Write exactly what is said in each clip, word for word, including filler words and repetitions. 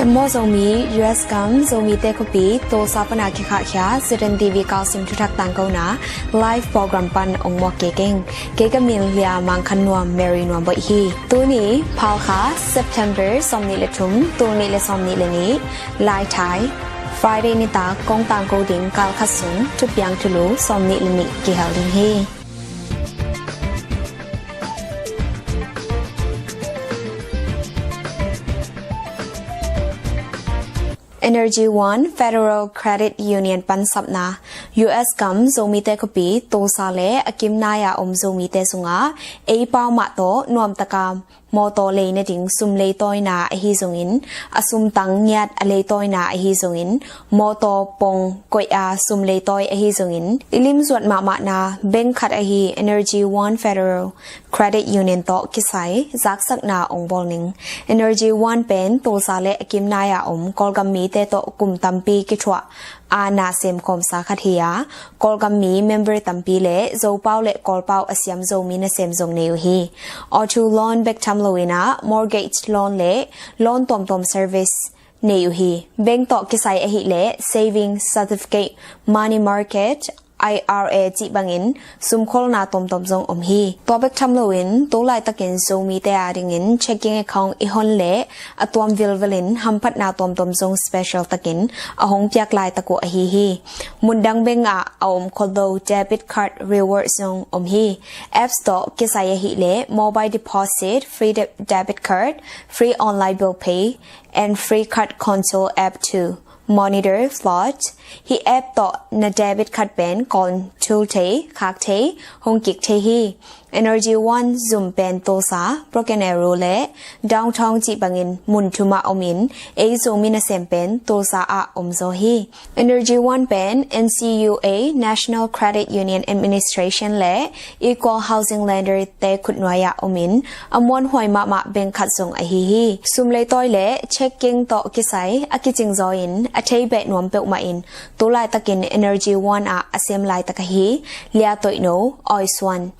Maw Zomi, U S gam, Zomite khuapi, Tulsa pana kikhahkhia, Z N T V Kawlsim thuthak tangkona, live program pan ong muak kei keng. Kei ka min Lia Mang Khan Nuam, Mary Nuam Boih hi. Tuni, Phalkha, September, sawmnih le thum, tul nih le sawmnih le nih, Laithai, Friday nitak, kong tangko ding kal khat sung, thupiang thulu, sawmnih le nih, kihel ding hi. Energy One Federal Credit Union pansapna. U S gam Zomite khuapi Tulsa le a kimnai-a om Zomite sungah ei pau mah tawh nuamtaka mawtaw lei nading sum leitawina ahi zongin, a sumtang ngiat a leitawina ahi zongin, mawtaw pong koih a sum leitawi ahi zongin, i limzuat mahmahna bank khat ahi Energy One Federal Credit Union tawh kisai zaksakna ong bawl ning. Energy One pen Tulsa le a kimnai-a om Kawlgam mite tawh kum tampi kithuah a na sem khawmsa khat hi a, Kawlgam mi member tampi le Zopau le Kawlpau a siam Zomi nasem zong nei uh hi. Auto loan bek tham loin ah mortgage loan le loan tuamtuam service nei uh hi. Bank tawh kisai ahih leh saving certificate, money market, I R A cih bangin sumkholna tuamtuam zong om hi. Tua bek tham loin tu laitakin Zomite adingin checking account i hon leh a tuam vilvelin hamphatna tuamtuam zong special takin a hong piak laitak uh ahi hi. Mundang bank ah a om kholdo debit card reward zong om hi. Apps tawh kisai ahih leh mobile deposit, free de- debit card, free online bill pay, and free card console app to monitor fraud. Hih app tawh na debit card pen kawl thul thei, khak thei, hong kik thei hi. Energy One zum pen Tulsa, Broken Arrow le Downtown cih bangin mun thum ah omin ei Zomi nasem pen Tulsa ah om zaw hi. Energy One pen N C U A, National Credit Union Administration le Equal Housing Lender te khutnuai-ah omin a muanhuai mahmah bank khat zong ahi hi. Sum leitawi le checking tawh kisai a kicing zaw in a thei beh nuam peuhmah in tu laitakin Energy One ah a sem laitak ahi Lia Toihno Oisuan.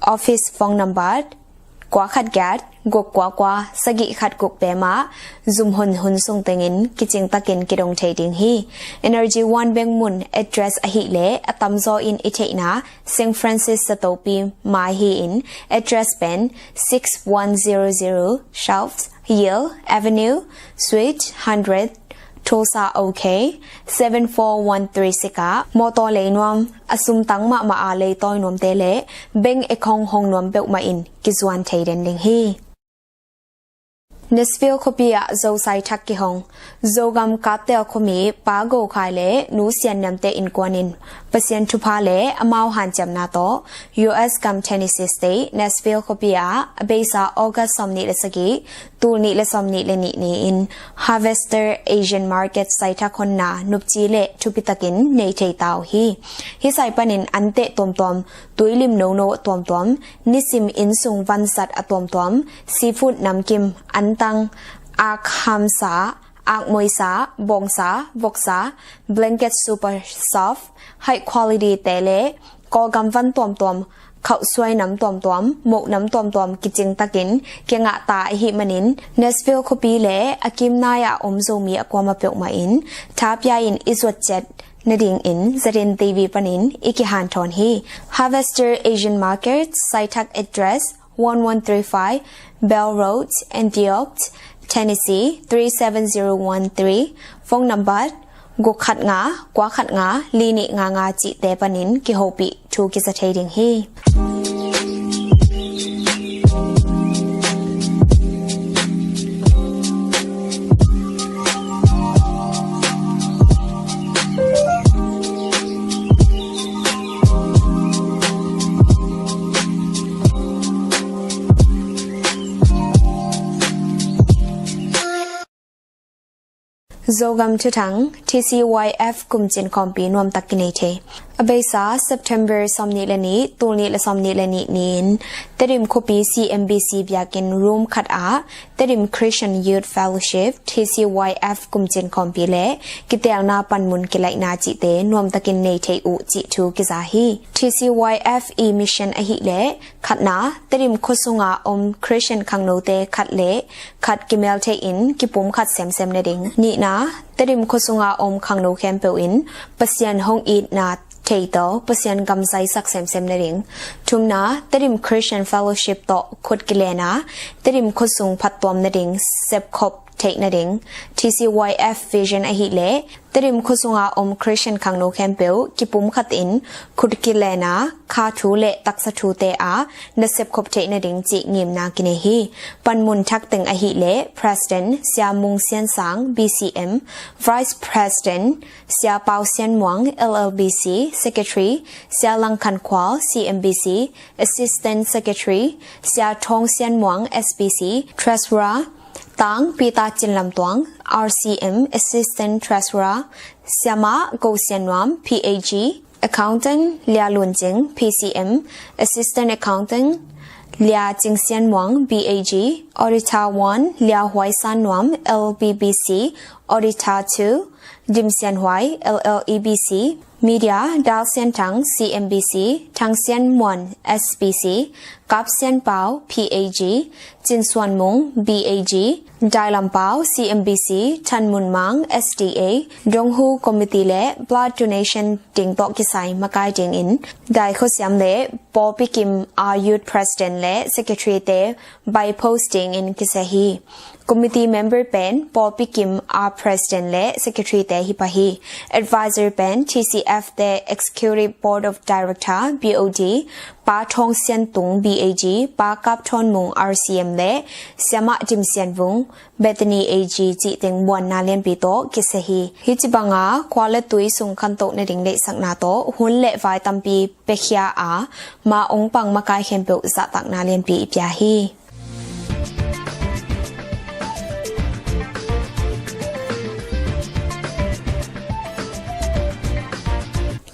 Office phone number kua khat giat, guk kua kua, sagih khat guk pem ah zum hun hun sung tengin kicing takin kidong thei ding hi. Energy One bank mun address ahih leh a tamzaw in i theihna Saint Francis Satopi mai hi-in address pen six one zero zero South Yale Avenue, Suite hundred, Tulsa, OK, seven four one three six ah mawtaw lei nuam, a sumtang mahmah a leitawi nuamte le bank account hong nuam peuhmah in kizuan thei den ding hi. Nashville khuapi ah Zosai thak kihong. Zogam Kaptel khuami Pa Go Khai le Nu Sian Namte innkuan in Pasian thupha le amau hanciamna tawh U S gam Tennessee State, Nashville khuapi ah a beisa August sawmnih le sagih, tul nih le sawmnih le nih ni-in Harvester Asian Market saithak honna nupci le thupitakin nei thei ta uh hi. Hih sai panin anteh tuamtuam, tuilim nono tuamtuam, nisim innsung vanzat a tuamtuam, seafood namkim, antang, ak hamsa, ak moisa, bawngsa, voksa, blanket super soft, high quality te le Kawlgam van tuamtuam, khauhsuai nam tuamtuam, moh nam tuamtuam kicing takin kingah ta ahih manin Nashville khuapi le a kimnai-ah om Zomi a kuamah peuhmah in tha pia in i zuat ciat nadingin Z N T V panin i kihanthawn hi. Harvester Asian Market, saithak address one one three five Bell Road, Antioch, Tennessee three seven zero one three, phone number guk khat nga, kua khat nga, li nih nga nga cihte panin kihopih thu kiza thei ding hi. Zogam thuthang, T C Y F kumcin khawmpi nuamtak kinei thei. A beisa September sawmnih le nih, tul nih le sawmnih le nih ni-in Tedim khuapi C M B C biakinn room khat ah Tedim Christian Youth Fellowship, T C Y F, kumcin khawmpi le kiteelna panmun kilaihna cihte nuamtakin nei thei uh cih thu kiza hi. T C Y F i mission ahih leh khatna, Tedim khuasunga om Christian khangnote khat le khat kimel thei-in kipum khat semsem nading. Nihna, Tedim khuasunga om khangno khempeuh in Pasian hong itna theito, Pasian gam zaisak semsem nading. Thumna, Tedim Christian Fellowship tawh khut kilenna, Tedim khuasung phattuam nading sepkhop theih nading. T C Y F vision ahih leh Tedim khuasunga om Christian khangno khempeuh kipum khatin khut kilenna, kha thu le taksa thute ah na sepkhop theih nading cih ngimna kinei hi. Panmun thak teng ahih leh President Sia Mung Sian Sang, B C M, Vice President Sia Pau Sian Muang, L L B C, Secretary Sia Lang Khan Khual, C M B C, Assistant Secretary Sia Thawng Sian Muang, S B C, Treasurer Tang Peter Cin Lam Tuang, R C M, Assistant Treasurer Sia Mah Go Sian Nuam, P A G, Accountant Lia Lun Cing, P C M, Assistant Accountant Lia Cing Sian Muang, B A G, Auditor one Lia Huai San Nuam, L B B C, Auditor two Dim Sian Huai, L L E B C, Media Dal Sian Thang, C M B C, Thang Sian Muan, S B C, Kap Sian Pau, P A G, Cin Suan Mung, B A G, Dai Lam Pau, C M B C, Than Mun Mang, S D A, Dong Hu Committee le blood donation ding tawh kisai makai dingin Dai Khua Siam le Paw Pi Kim a Youth President le Secretary te by post dingin kisia hi. Committee member pen Paw Pi Kim a President le Secretary te hi pah hi. Advisor pen T C F te Executive Board of Director, B O D, Pa Thawng Sian Tung, B A G, Pa Kap Thawn Mung, R C M, le Sia Mah Dim Sian Vung, Bethany A G cih teng muanna lianpi tawh kisia hi. Hih ci banga khua le tui sung khantoh nading deihsakna tawh hun le vai tampi piakhia a, ma ong pang makai khempeuh zahtakna lianpi i pia hi.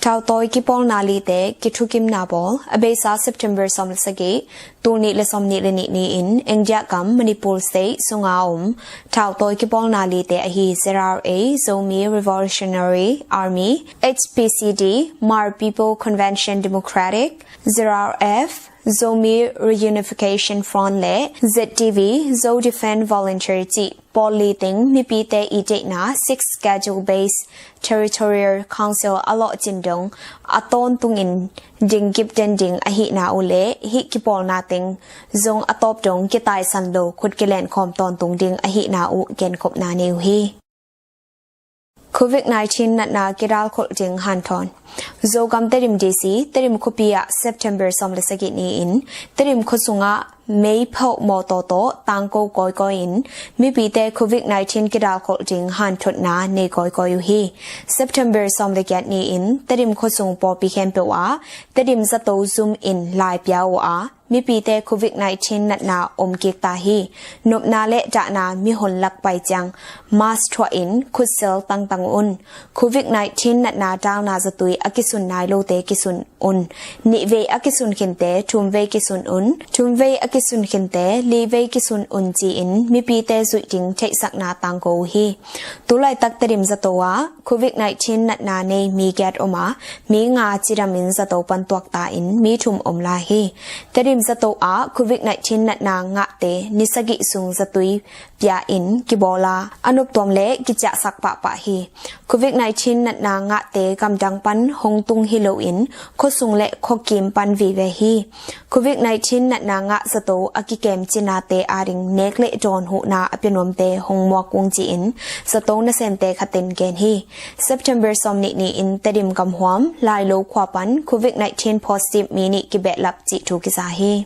Thautawi kipawlna lite kithukimna bawl. A beisa September sawm le sagih, tul nih le sawmnih le nih ni-in India gam Manipur State sunga om thautawi kipawlna lite ahi Z R A, Zomi Revolutionary Army, H P C D, Hmar People Convention Democratic, Z R F, Zomi Reunification Front le Z D V, Zo Defense Volunteer cih pawl li teng mipite i deihna Sixth Schedule Based Territorial Council a lawhcin dong a tawntungin ding kip den ding ahihna uh le hih kipawlna teng zong a tawp dong kitaisan lo khut kilenkhawm tawntung ding ahihna uh genkhopna nei uh hi. Covid nineteen natna kidalkholh ding hanthawn. Zogam Tedim D C, Tedim khuapi ah September sawm le sagih ni-in Tedim khua sungah meiphoh mawtaw tawh tangko kawikawi in mipite Covid nineteen kidalkholh ding hanthotna nei kawikawi uh hi. September sawm le giat ni-in Tedim khua sung pawlpi khempeuh ah Tedim zato zum in lai pia uh a, mipite Covid nineteen natna om kik ta hi. Nopna le dahna mihon lak pai ciang mask thuah in khutsel tangtang un. Covid nineteen natna dalna zatui a kisun nai lote kisun un. Nihvei a kisun khinte thumvei kisun un. Thumvei a kisun khinte livei kisun un ci-in mipite zuih ding theihsakna tangko uh hi. Tulaitak Tedim zato ah Covid nineteen natna nei mi giat om a, mi nga cidamin zato pan tuakta in mi thum om lai hi. Tedim zato ah Covid nineteen natna ngahte ni sagih sung zatui pia in kibawl a, a noptuam le kiciahsak pahpah hi. Covid nineteen natna ngahte gamdang pan hong tung hi loin khuasung le khuakim pan vive hi. Covid nineteen natna ngah zato a kikem cinate ading nek le dawn huhna a pia nuamte hong muak ung ci-in zato nasemte khatin gen hi. September sawm nih ni-in Tedim gamhuam Lailo khua pan Covid nineteen positive mi nih kibehlap cih thu kiza hi.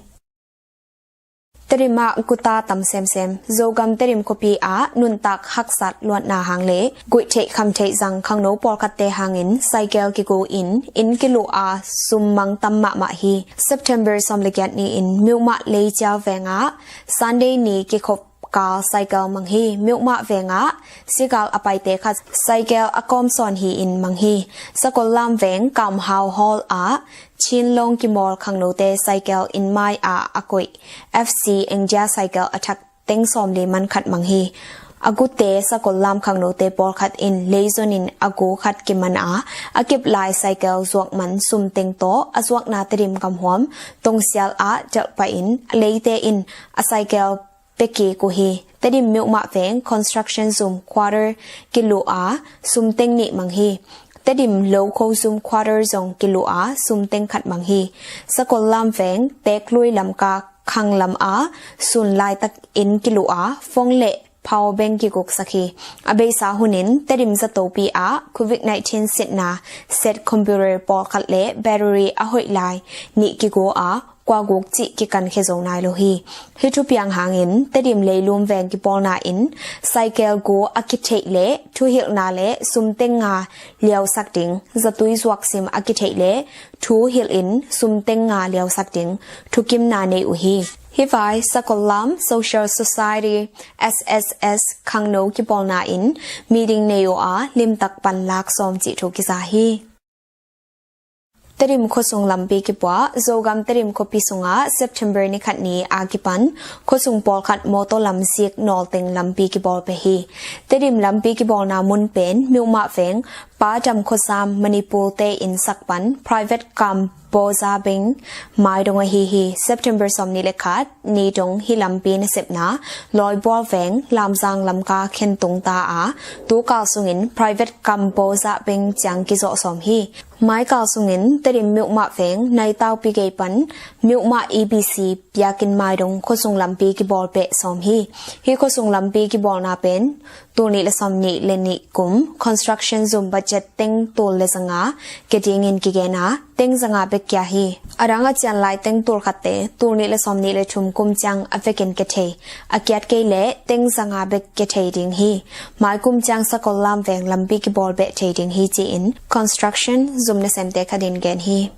Tedim ah guta tam semsem. Zogam Tedim khuapi ah nuntak haksat luatna hang le guih theih kham theih zang khangno pawlkhatte hangin cycle kigu in inn kiluh a sum mang tam mahmah hi. September sawm le giat ni-in Myoma Leicia veng ah Sunday ni kikhop kal cycle mang hi. Myokmah veng ah sigal a paite khat cycle a kawm sawn hi-in mang hi. Sakollam veng Kamhau Hall ah Chin Long Kimawl khangnote cycle inn mai ah a koih F C Engdia cycle a thak teng sawmli man khat mang hi. A gute Sakollam khangnote pawlkhat in leizon in a gu khat kiman a, a kep lai cycle zuak man sum teng tawh a zuakna Tedim gamhuam Tongsial ah delh pah in a leite in a cycle pia kik uh hi. Tedim Myokmah veng construction zum quarter kiluh a, sum teng nih mang hi. Tedim Lokho zum quarter zong kiluh a, sum teng khat mang hi. Sakollam veng Teklui Lamka khanglam a, sun laitak inn kiluh a, phone le power bank kiguksak hi. A beisa hunin Tedim Zatopi ah Covid nineteen sitna set computer pawlkhat le battery a hoih lai nih kigo a, kua guk cih kikankhia zo nai lo hi. Hih thupiang hangin Tedim Leilum veng kipawlna in cycle gu a kitheih le thuhilhna le sum teng nga liausak ding, zatui zuak sim a kitheih le thuhilh in sum teng nga liausak ding thukimna nei uh hi. Hih vai Sakollam Social Society, S S S, khangno kipawlna in meeting nei uh a, limtak pan lak sawm cih thu kiza hi. Tedim khuasung lampi kipuah. Zogam Tedim khuapi sungah September ni khat ni a kipan khuasung pawlkhat mawtaw lam zik nawlteng lampi kibawl peh hi. Tedim lampi kibawlna mun pen Myokmah veng Padam khuasam Manipur te in sak pan private Kamboja Bank maidong ahi hi. September sawmnih le khat ni dong hih lampi nasepna Lawibual veng Lamzang Lamka khentung ta a, tu kal sungin private Kamboja Bank ciang kizawh sawm hi. Maikal sungin Tedim Myokmah veng Naitaupi gei pan Myokmah E B C biakinn maidong khuasung lampi kibawl peh sawm hi. Hih khuasung lampi kibawlna pen tul nih le sawmnih le nih kum construction zum budget teng tul le zanga kia dingin kigen a, teng zanga bek kia hi. A dang a cian lai teng tul khatte tul nih le sawmnih le thum kum ciang a vekin kia thei, a kiat kei leh teng zanga bek kia thei ding hi. Maikum ciang Sakollam veng lampi kibawl beh thei ding hi ci-in construction zum nasemte khat in gen hi.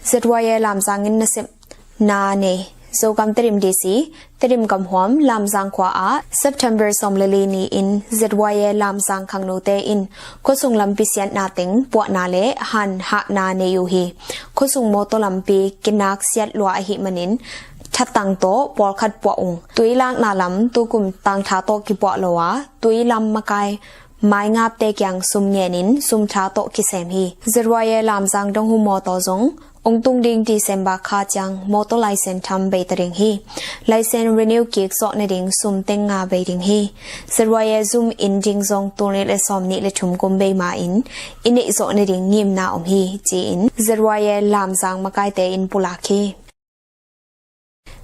Z Y A Lamzang in nasepna nei. Zogam Tedim D C, Tedim gamhuam Lamzang khua ah September sawm le li ni in Z Y A Lamzang khangnote in khuasung lampi siatna teng puahna le han hahna nei uh hi. Khuasung mawtaw lampi kinak siat lua ahih manin thatang tawh pawlkhat puah ung. Tui lakna lam tukum tangtha tawh kipuah lo a, tui lam makai maingapte kiang sum ngenin sumtha tawh kisem hi. Z Y A Lamzang dong hu mawtaw zong ong tung ding December kha ciang mawtaw laisen tham bei ta ding hi. Laisen renew kik zawh nading sum teng nga bei ding hi. Z Y A zum inn ding zong tul nih le sawmnih le thum kum bei ma-in i neih zawh nading ngimna om hi ci-in Z Y A Lamzang makaite in pulak hi.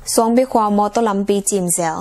Suangpi khua mawtaw lampi cimzel.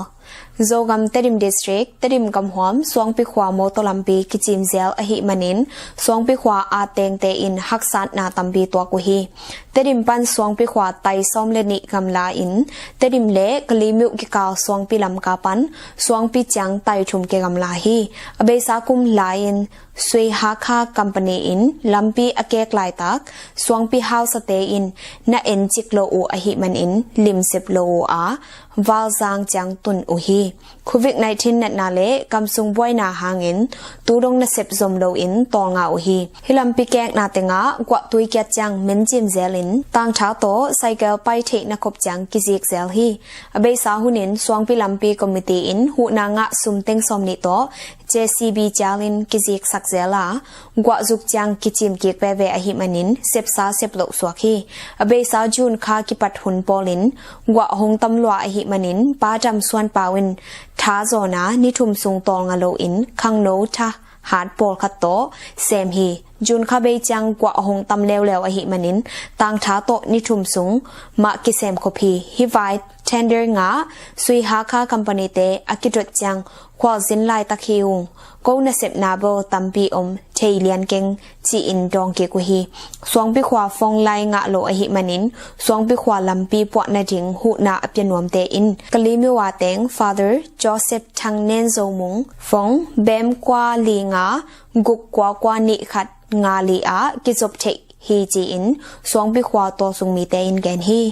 Zogam Tedim District, Tedim gamhuam Suangpi khua mawtaw lampi kicimzel ahih manin Suangpi khua a tengte in haksatna tampi tuak uh hi. Tedim pan Suangpi khua tai sawm le nih gamla in Tedim le Kalemyo kikal Suangpi lamka pan Suangpi ciang tai thum kigamla hi. A beisa kum lai-in Sui Hakha Company in lampi a kek laitak Suangpi hausate in na en cik lo uh ahih manin limsep lo uh a, Valzang ciang tun uh hi. Covid nineteen natna le kamsung buaina hangin tu dong nasep zom loin tawlnga uh hi. Hih lampi kekna tengah guahtui kiat ciang men cimzel in tangtha tawh cycle pai theih na khop ciang kizik zel hi. A beisa hunin Suangpi lampi committee in huhna ngah sum teng sawmnih tawh J C B cialin kiziksak zel a, guah zuk ciang kicim kik veve ahih manin sepsa sep loh suak hi. A beisa June kha kipat hun pawlin guah hong tam lua ahih manin Pa Dam Suan Pau in tha zawn a ni thum sung tawlnga loin khangno tha hat pawlkhat tawh sem hi. June kha bei ciang guah hong tam leuleu ahih manin tangtha tawh ni thum sung mah kisem khop hi. Hih vai tender ngah Sui Hakha Company te a kidot ciang khualzin laitak hi ung. Ko nasepna bawl tampi om thei lian keng ci-in dawng kik uh hi. Suangpi khua phone line ngah lo ahih manin Suangpi khua lampi puah nading huhna a pia nuamte in Kalemyo a teng Father Joseph Thang Nen Zo Mung phone bem kua li nga guk kua kua nih khat nga li ah kizop theih hi ci-in Suangpi khua tawlsung mite in gen hi.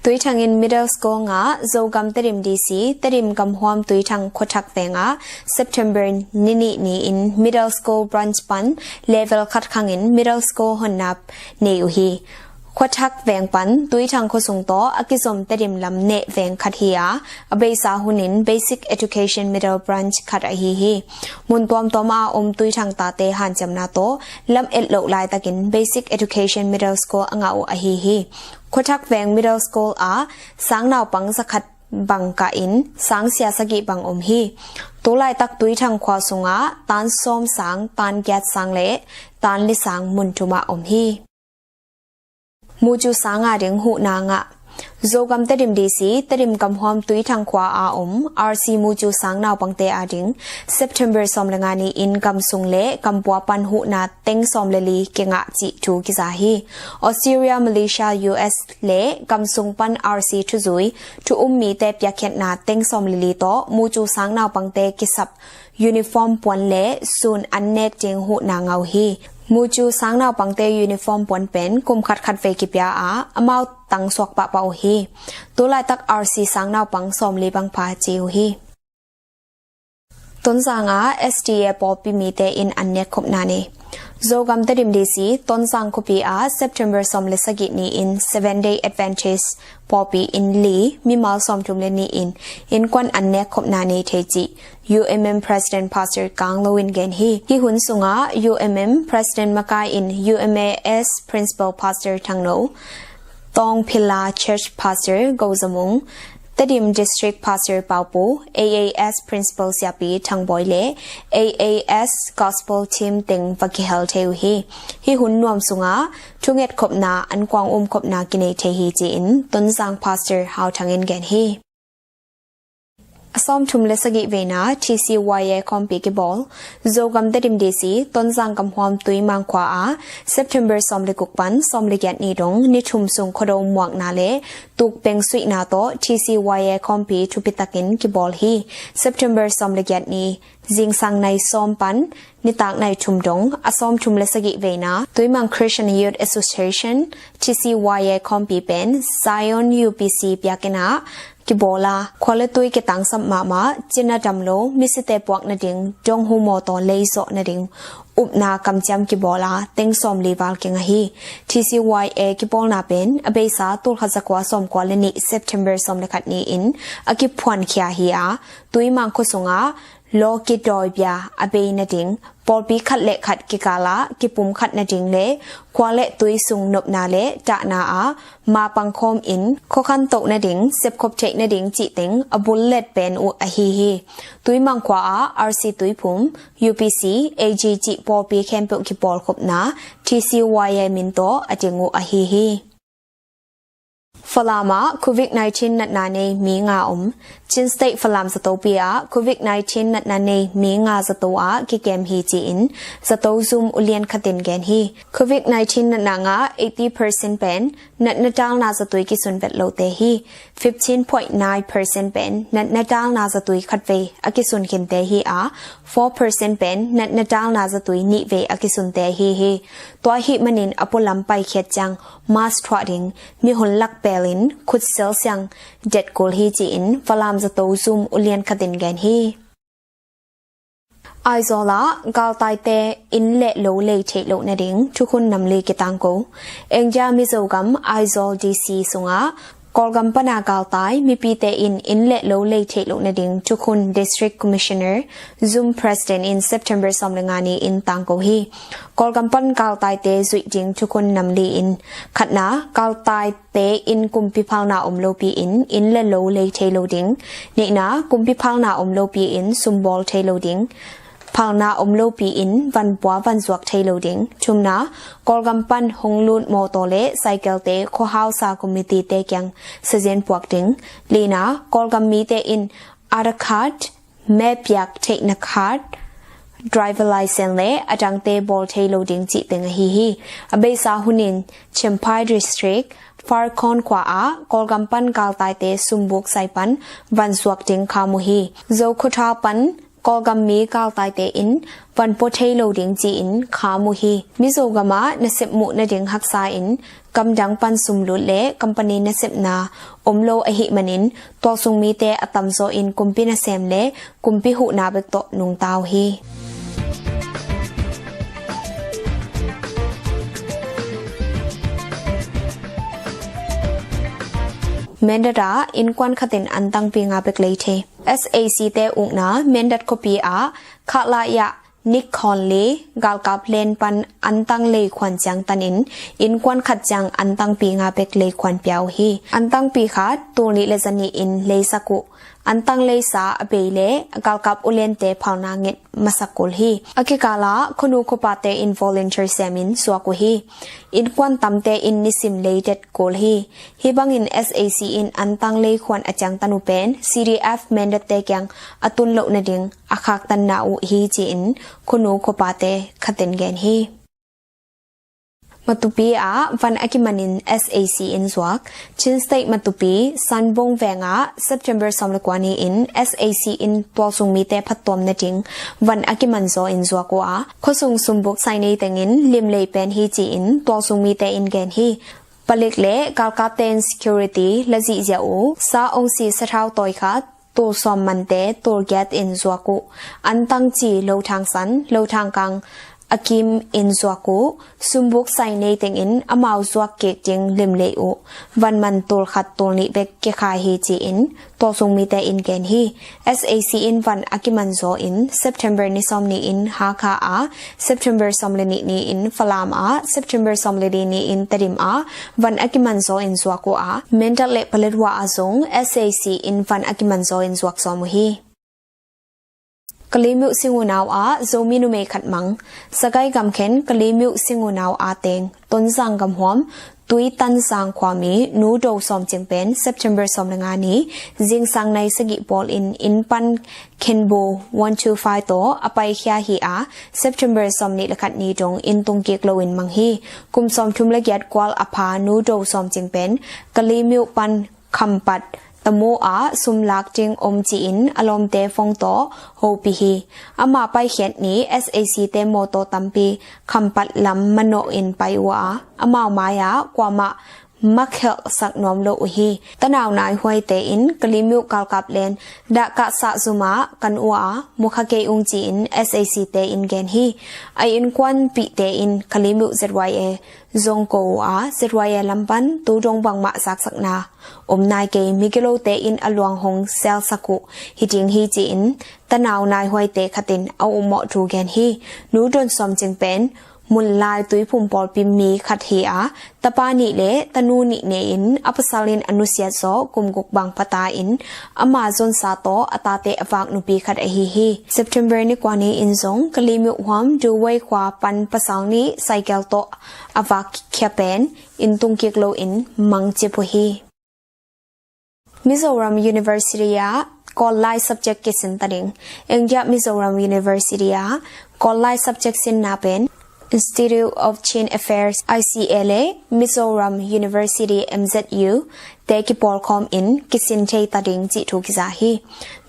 Tuithang in Middle School ngah. Zogam Tedim D C, Tedim gamhuam Tuithang khuathak veng ah September ni nih ni-in Middle School branch pan level khat khangin Middle School honna nei uh hi. Khuathak veng pan Tuithang khuasung tawh a kizom Tedim lam neh veng khat hi a, a beisa hunin Basic Education Middle Branch khat ahi hi. Mun tuamtuam a om Tuithang tate hanciamna tawh lam et loh laitakin Basic Education Middle School a ngah uh ahi hi. Khuathak veng Middle School ah sang naupang zakhat bang kahin sang sia sagih bang om hi. Tulaitak Tuithang khua sungah tan sawm sang, tan giat sang le tan li sang mun thum ah om hi. Mucu sang a ding huhna ngah. Zogam Tedim D C, Tedim gamhuam Tuithang khua a om R C mucu sang naupangte a ding September sawm le nga ni-in gamsung le gampua pan huhna teng sawm le li kingah cih thu kiza hi. Australia, Malaysia, U S le gamsung pan R C thuzui thu um mite piakkhiatna teng sawm le li tawh mucu sang naupangte kisap uniform puan le sun an nek ding huhna ngah uh hi. Mucu sang naupangte uniform puan pen kum khat khat vei kipia a, amau tang suak pahpah uh hi. Tulaitak R C sang naupang sawm li bang pha ci uh hi. Tonzang ah S D A pawlpi mite in an nek khopna nei. Zogam Tedim D C, Tonzang khuapi ah September sawm le sagih ni-in Seven Day Adventist pawlpi inn li, mimal sawmthum le nih in innkuan an nek khopna nei thei cih U M M President Pastor Kang Lo in gen hi. Hih hun sungah U M M President makai in U M A S Principal Pastor Thang No, Tawng Phila Church Pastor Go Za Mung, Tedim District Pastor Pau Pu, A A S Principal Siapi Thang Bawi le A A S Gospel Team teng va kihel thei uh hi. Hih hun nuam sungah thunget khopna, ankuang um khopna kinei thei hi ci-in Tonzang Pastor Hau Thang in gen hi. A sawmthum le sagih veina T C Y A khawmpi kibawl. Zogam Tedim D C, Tonzang gamhuam Tuimang khua ah September sawm le guk pan sawm le giat ni dong ni thum sung Khuado muakna le tukpeng suihna tawh T C Y A khawmpi thupitakin kibawl hi. September sawm le giat ni zingsang nai sawm pan nitak nai thum dong a sawmthum le sagih veina Tuimang Christian Youth Association, T C Y A khawmpi pen Zion U P C biakinn ah kibawl a, khua le tui kitangsap mahmah, cina dam lo misite puak nading donghu mawtaw leizawh nading upna kamciam kibawl a, teng sawm li val kingah hi. T C Y A kibawlna pen a beisa tulkhat zakua sawmkua le nih September sawm le khat ni-in a kiphuankhia hi a, Tuimang khua sungah lawki dawibia a bei nading, pawlpi khat le khat kikalah kipum khat nading le khua le tui sung nopna le tahna ah mapang khawmin khuakhan toh nading, sepkhop theih nading cihteng a bullet pen uh ahi hi. Tuimang khua ah R C Tuiphum, U P C, A G cih pawlpi khempeuh kipawlkhopna T C Y A min tawh a ding uh ahi hi. Falam ah Covid nineteen natna nei mi nga om. Chin State Falam zatopi ah Covid nineteen natna nei mi nga zato ah kikem hi ci-in zato zum ulian khatin gen hi. Covid nineteen natna ngah eighty percent pen natna dalna zatui kisun vet lote hi. Fifteen point nine percent pen natna dalna zatui khatvei a kisun khinte hi a, four percent pen natna dalna zatui nihvei a kisunte hi hi. Tua ahih manin a pualam paikhiat ciang mask thuah ding, mihon lakpelin khutsel siang detkul hi ci-in Falam zato zum ulian khatin gen hi. Aizawl ah galtaite inn le lo lei theih loh nading thukhun namli kitangko. India Mizo gam Aizawl D C sungah Kawlgam pana galtai mipite in inn le lo lei theih loh nading thukhun District Commissioner zum President in September sawm le nga ni-in tangko hi. Kawlgam pan galtaite zuih ding thukhun namli in khatna, galtaite in kumpi phalna om lopi in inn le lo lei thei lo ding. Nihna, kumpi phalna om lopi in sumbawl thei lo ding. Phalna om lopi in vanpua vanzuak thei lo ding. Thumna, Kawlgam pan hong lut mawtaw le cycle-te khuahausa committee-te kiang sazian puak ding. Lina, Kawlgam mite in Aadhaar card, me piak theihna card, driver license le a dangte bawl thei lo ding cihteng ahi hi. A beisa hunin Champhai District, Farkon khua ah Kawlgam pan galtaite sumbuk sai pan vanzuak ding kham uh hi. Zokhawthar pan Kawlgam mi galtaite in van pua thei lo ding ci-in kham uh hi. Mizo gamah nasep muh nading haksa in gamdang pan sum lut le company nasepna om lo ahih manin tualsung mite a tamzaw in kumpi nasem le kumpi huhna bek tawh nungta uh hi. Mindat ah innkuan khat in antangpi nga bek lei thei. S A C te ukna Mindat khuapi ah Khalaya Nikhon le galkap len pan antang lei khuan ciang tanin innkuan khat ciang antangpi nga bek lei khuan pia uh hi. Antangpi khat tul nih le zanih in leisak uh. Antang leisa a bei le galkap ulente phalna nget masak kul hi. A kikal ah khuanu khuapate in volunteer semin zuak uh hi. Innkuan tamte in nisim leidet kul hi. Hih bangin S A C in antang lei khuan a ciangtan uh pen C D F Mindat te kiang a tun loh nading a khaktanna uh hi ci-in khuanu khuapate khat in gen hi. Matupi ah van a kimanin S A C in zuak. Chin State Matupi Sanbong veng ah September sawm le kua ni in S A C in tualsung mite phattuam nading van a kiman zaw in zuak uh a, khuasung sumbuk sainei tengin limlei pen hi ci-in tualsung mite in gen hi. Palik le galkapte in security la zihziah uh. Sa ongsi sathau tawi khat tul sawm mante tul giat in zuak uh. Antang ci lothang san, lothang kang a kim in zuak uh. Sumbuk sainei tengin amau zuak kik ding limlei uh. Van man tul khat tul nih bek kikhai hi ci-in tualsung mite in gen hi. S A C in van a kiman zaw in September ni sawm ni in Hakha ah, September sawm le nih ni in Falam ah, September sawm le li ni in Tedim ah van a kiman zaw in zuak uh a, Mindat le Paletwa ah zong S A C in van a kiman zaw in zuak sawm uh hi. Kalimyo Singunau ah Zomi numei khat mang. Sagaing gamkhen Kalimyo Singunau ah teng Tonzang gamhuam Tuitanzang khuami Nu Do Sawm Cing pen September sawm le nga ni zingsang nai sagih pawl in inn pan khenbu one two five tawh a paikhia hi a, September sawm nih le khat ni dong inn tung kik loin mang hi. Kum sawm thum le giat kual a pha Nu Do Sawm Cing pen Kalimyo pan Khampat tamu ah sum lak ding om ci-in a lawmte phone tawh hopih hi. Ama paikhiat ni S A C te mawtaw tampi Khampat lam manawh in pai uh a, amau mai-ah kuamah makhelhsak nuam lo uh hi. Tanau naihuaite in Kalimyo galkap len dahkahsah zumah kan uh a, mu kha kei ung ci-in S A C te in gen hi. A innkuanpihte in Kalimyo Z Y A zong ko uh a, Z Y A lam pan tu dong bangmah zaksakna om nai kei, migilote in a luang hong selsak uh hi ding hi ci-in tanau naihuaite khat in a upmawh thu gen hi. Nu Don Sawm Cing pen Munlai Tuiphum pawlpi mi khat hi a, tapa nih le tanu nih ne-in a pasal in a nusiat zawh kum guk bang pha ta in ama zonsa tawh a tate a vak nupi khat ahi hi. September ni kua ni in zong Kalimyo huam Duway khua pan pasal nih cycle tawh a vak khia pen inn tung kik loin mang cip uh hi. Mizoram University ah Kawl lai subject kisin ta ding. India Mizoram University ah Kawl lai subject sinna pen Institute of Chin Affairs, I C A, le Mizoram University, M Z U, te kipawlkhawm in kisin thei ta ding cih thu kiza hi.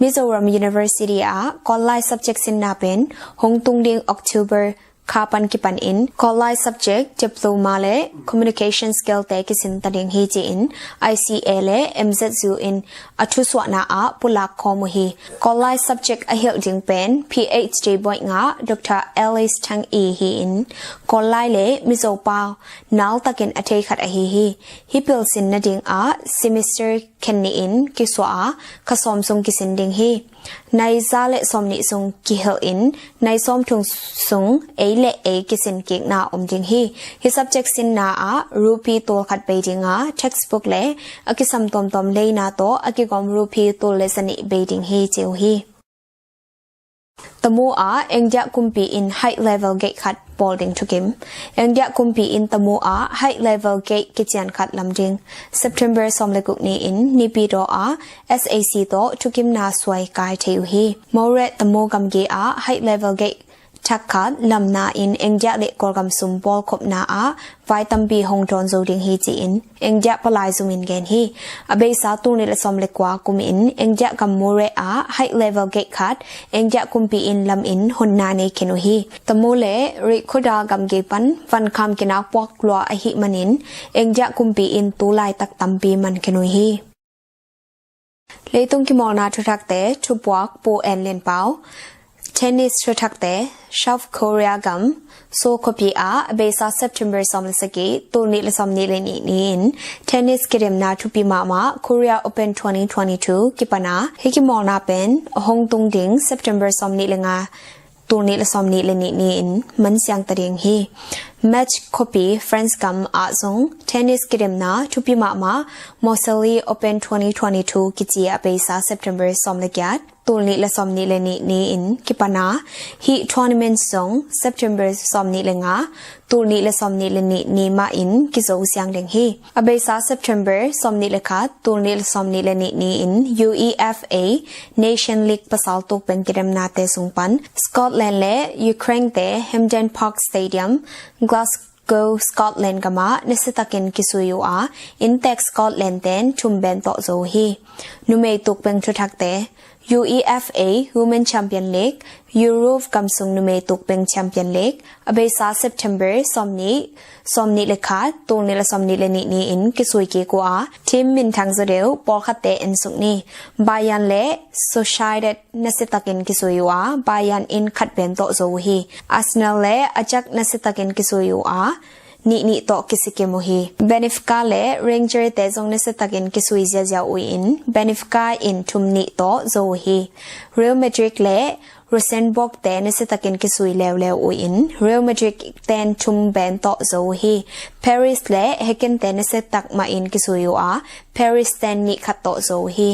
Mizoram University ah Kawl lai subject sinna pen hong tung ding October kha pan kipan in Kawl lai subject, diploma le communication skill te kisin ta ding hi ci-in I C A le M Z U in a thusuahna ah pulak khawm uh hi. Kawl lai subject a hilh ding pen P H D boih ngah Doctor Alice Thang Ee hi-in Kawl lai le Mizo pau nal takin a thei khat ahi hi. Hih pil sin nading ah semester khen nih in kisuah a, kha sawm sung kisin ding hi. Nai za le sawm nih sung kihilh in nai sawm thum sung ei le ei kisin kikna om ding hi. Hih subject sinna ah rupee tul khat bei ding a, textbook le a kisam tuamtuam leina tawh a kigawm rupee tul le zanih bei ding hi ci uh hi. Tamu ah India kumpi in high level gate khat bawl ding thukim. India kumpi in Tamu ah high level gate kician khat lam ding. September sawm le guk ni in Naypyidaw ah S A C tawh thukimna suai kai thei uh hi. Mawryat Tamu gamgi ah high level gate thak khat lamna in Engdiah le Kawlgam sum bawlkhopna ah vai tampi hong dawn zo ding hi ci-in Engdiah palai zumin gen hi. A beisa tul nih le sawm le kua kum in Engdiah gam Mureh ah high level gate khat Engdiah kumpi in lam in honna nei khin uh hi. Tamu le Rihkhuda gamgi pan vankham kinak puak lua ahih manin Engdiah kumpi in tu laitak tampi man khin uh hi. Leitung kimawlna thuthakte thupuak Pu En Lian Pau. Tennis thuthakte, South Korea gam Seoul khuapi ah a beisa September sawm le sagih, tul nih le sawm nih le nih ni-in tennis kidemna thupi mahmah Korea Open twenty twenty-two kipan a, hih kimawlna pen a hong tung ding September sawm nih le nga, tul nih le sawm nih le nih ni-in man siang ta ding hi. Metz khuapi France gam ah zong tennis kidemna thupi mahmah Marseille Open twenty twenty-two kici a beisa September sawm le giat, tul nih le sawm nih le nih ni-in kipan a, hih tournament zong September sawm nih le nga, tul nih le sawm nih le nih ni mah in kizo siang ding hi. A beisa September sawm nih le khat, tul nih le sawm nih le nih ni-in UEFA Nation League pasal tukpeng kidemnate sung pan Scotland le Ukraine te Hampden Park Stadium, Glasgow, Scotland gam ah nasitakin kisui uh a, inntek Scotland ten thum ben tawh zo uh hi. Numei tukpeng thuthakte, UEFA Women Champion League, Europe gam sung numei tukpeng Champion League, a beisa September sawm nih, sawm nih le khat, tul nih le sawm nih le nih ni-in kisui kik uh a, team minthang zaw deuh pawlkhatte en suk ni. Bayern le Sociedad nasitakin kisui uh a, Bayern in khat ben tawh zo uh hi. Arsenal le Ajax nasitakin kisui uh a, nih nih tawh kisikim uh hi. Benfica le Rangers te zong nasitakin kisui ziazia uh in Benfica in thum nih tawh zo uh hi. Real Madrid le Rosenborg te nasitakin kisui leuleu uh in Real Madrid ten thum ben tawh zo uh hi. Paris le Heerenveen te nasitak mah in kisui uh a, Paris ten nih khat tawh zo uh hi.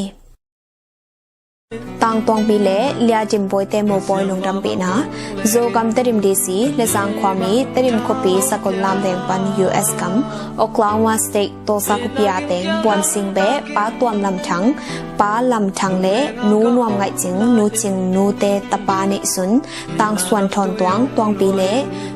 Tangtuangpi le Lia Dimbawite mopawi lungdampihna. Zogam Tedim D C, Lezang khuami Tedim khuapi sakol lamdeng pan U S gam Oklahoma State Tulsa khuapi a teng Buan Sing beh Pa Tuam Lam Thang, Pa Lam Thang le Nu Nuam Ngaih Cing, Nu Cing, nute tapa neihsun Tangsuan Thawn Tuang, Tuangpi le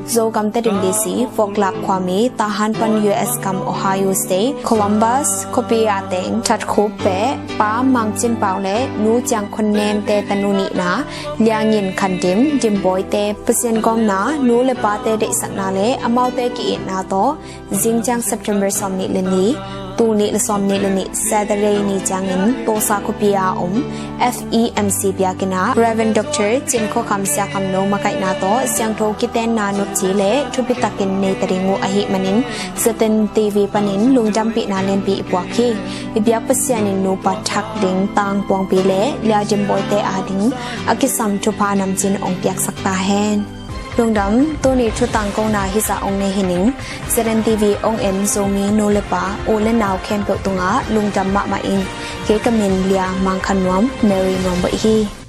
Zogam Tedim D C, Voklak khuami Tahan pan U S gam Ohio State Columbus khuapi a teng That Khup beh Pa Mang Cin Pau le Nu Ciang Khon Nem te tanu nihna Lia Ngin Khan Dim, Dimbawite Pasian gawmna, nu le pate deihsakna le amaute ki-itna tawh zingciang September sawm nih le ni, tul nih le sawm nih le nih Saturday ni ciangin Tulsa khuapi a om F E M C biakinn ah Reverend Doctor Cin Khua Kham Sia Kham No makaihna tawh siangtho kitenna nopci le thupi takin nei ta ding uh ahih manin Z N T V panin lungdampihna lianpi i puak hi. I biak Pasian in nupa thak ding Tangtuangpi le Lia Dimbawite ading a kisam thupha namcin ong piaksak ta hen. Lungdam, tuni thu tangkona hizah ong nei hi ning. Z N T V ong en Zomi nu le pa, u le nau khempeuh tungah lungdam mahmah ing. Kei ka min Lia Mang Khan Nuam, Mary Nuam Baih hi.